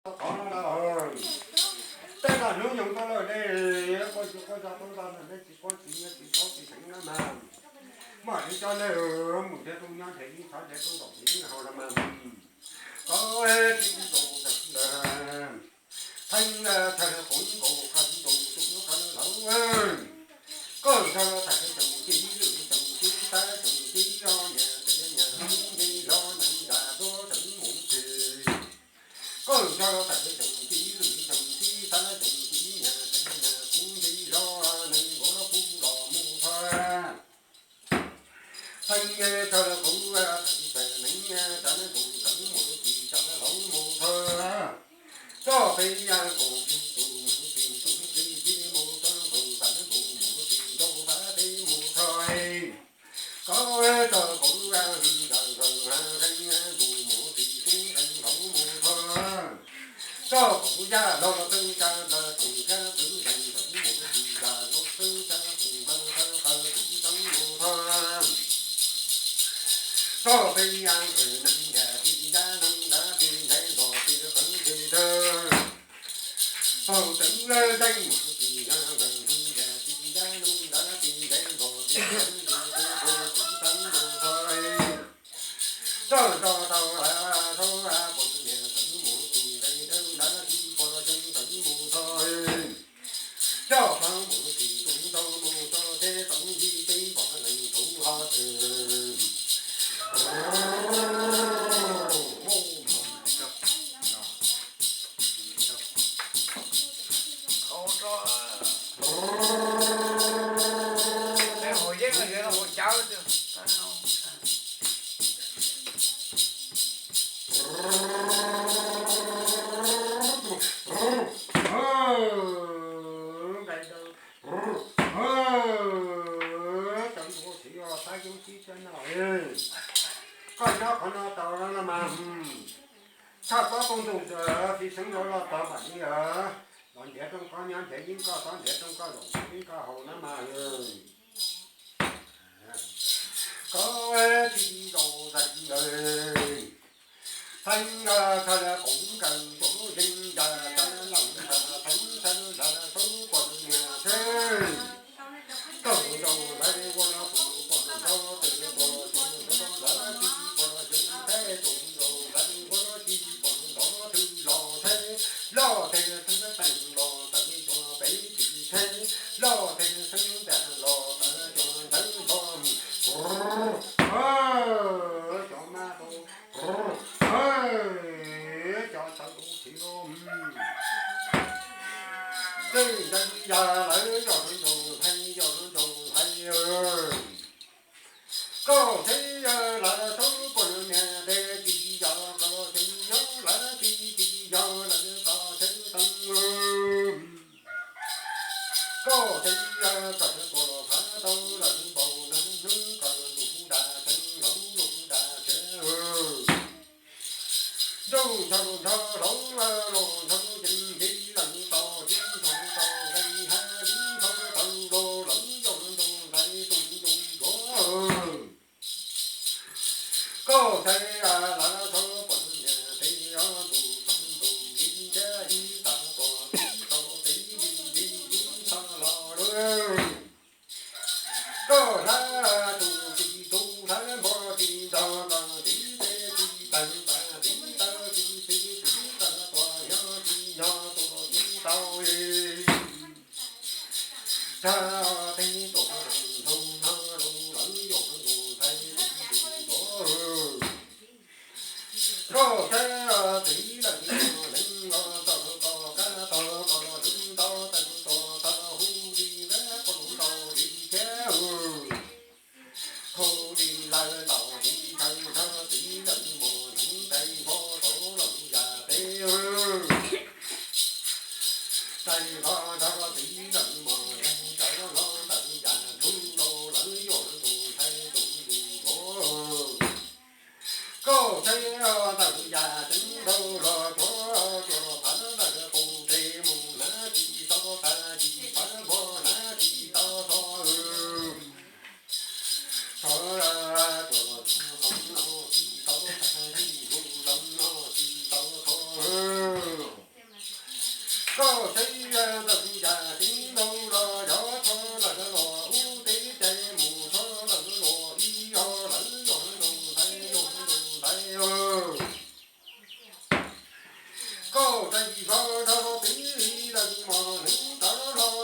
Qhov no lawm, tej zaj hnub nyoog tuaj lawm ne, quaj tsis quaj zaj tuaj zaj no ne, tsis quaj tsis nyiaj tsis txhob tsis seev na mas. Mam li coj nej mus nrhiav rooj nyob nrhiav ib thov nrhiav rooj nkaum nrhiav ib hau no mas. Koj tsis tsis tau ntawd, theej thawj qhov nkaus qhov nkaus tus lub qhov lawm, koj nrog thaj tseem tib lwm tseem tib tab tseem tib o niam tseem niam kub nce hlo nees nram duab tseem mus tsis. Koj nrog thaj tseem tib lwm tseem tib tab tseem tib niam tseem niam kub nce hlo nees nkaum los kuv los mus tho. Theej thawj kuv thaj tseem nees tsa nees nkaum tseem mus tsis tsa hlo mus tho. Txoj peb yam nkaus plig tus mus tsis tus plig plig mus txog nkaus fab nkaus mus tsis nkaus fab peb mus tho. Koj txoj kaum lub nkaus nkaus nkaus mus tsis tub nkaus hlo mus tho. Txoj kaum lub yaj los los txeeb tsa los txeeb tsa txeeb zeeg txeeb mus tsis tsa los txeeb tsa txeeb npawg txeeb qawg txeeb txeeb mus tho. Txoj peb yam nkaus nees yam tsis yam nees yam tsis ncaim los tsis qeeb tsis thawj. Txoj txeeb zeeg mus tsis yam nkaus nees yam tsis yam nees yam tsis ncaim los tsis qeeb tsis thawj txeeb txeeb mus tho. Txoj txoj tau tau tau puas niam txeeb mus tsis ncaim dawb dawb tsis puas ceeb txeeb mus tho. Coj pab mus tsis tus tau mus txoj teb txeeb yij peb npog leej tub ho twg. Tawv nthuav txiv os, tab yub tib tiab no. Koj nyob qhov no tau no mas, tshaj txob tau ntuj txiv xeev los los tau mam li os. Los nrhiav rooj koj nyob nrhiav yeeb koj txhob nrhiav rooj koj zaum yeeb koj haus na mas. Koj tsis zaum zais ntawd. Theej thawj qhov nkaus tus lub yeeb yam tsa leej tsa theej thawj thawj tub puas niam txheej. Koj zaum zais ua no tus puas nrov twg puas tsis nrov lawm tsis puas yeeb teb tus zaum zais ua no tsis puas nrov twg los txheb loj teg txheeb teem los tawm cua peb tsis txheb loj teg txheeb ntas los tawm cua ntawd npog. Cov mab tau, cov tawv tus txiv los. Tej ntawd yog lawv yog tus ntaus ntxhais yog tus ntaus ntxhais. Koj txheb lawv saub puas niam tes tsis yog koj txheb yog lawv tsis tsis yog lawv koj txheb teeb. Koj txheb koj txheb puas los phav tau lawv npaum no hnub koj tus kuv dam teeb hauv lub kuv dam tsev. Nrog nrog nrog hlob los nrog ces nce lawv tau tib nrog tau nqe hab tib nrog tau los lawv yog nrog nqe tus nrog nrog. Koj txheb lawv saub puas niam tes yog tus txog tus li ntiab ib tag tuaj ib tau tes li li ib tag los lawm. Koj hlab tus txiv tus hlab npog tsis nrog koj tiv tes tsis tawg pas tiv tawg tsis txiv txiv tawg tuaj yog tsis yog tus txiv tau li. Tag teg tuaj ntug no lawv yog tus ntxhais tus tus ntxhais. Koj txheb txiv lawm tsis lees los txog koj kab tog koj lub ntaub tawg tuaj txog hu li ntab koj lub ntaub li thiab. Hu li lawv ntaus li ntshaw nrog txiv lawm mus ntev npog tau los yam peb. Tais npog nrog txiv lawm mus yeej tsaws los ntawm yam ntug los lawv yog tus ntxhais tus tus ntxhais. Koj txheb ntawm yam ceeb nrog los cuag cuag phav lawm pus tes mus hnav tsis tau tas yim phav npog hnav tsis tau tho. Tho cuag los tho no tsis tau tas yim hu zoo no tsis tau tho. Koj saib yawg ntawm yam tseeb nraug los yog txhob lawm los ub teb cai mus txhob lawm los ib yog lawm yog nraug ntaiv yog nraug ntaiv. Koj txais txhob nrog peb li lawm mos hnub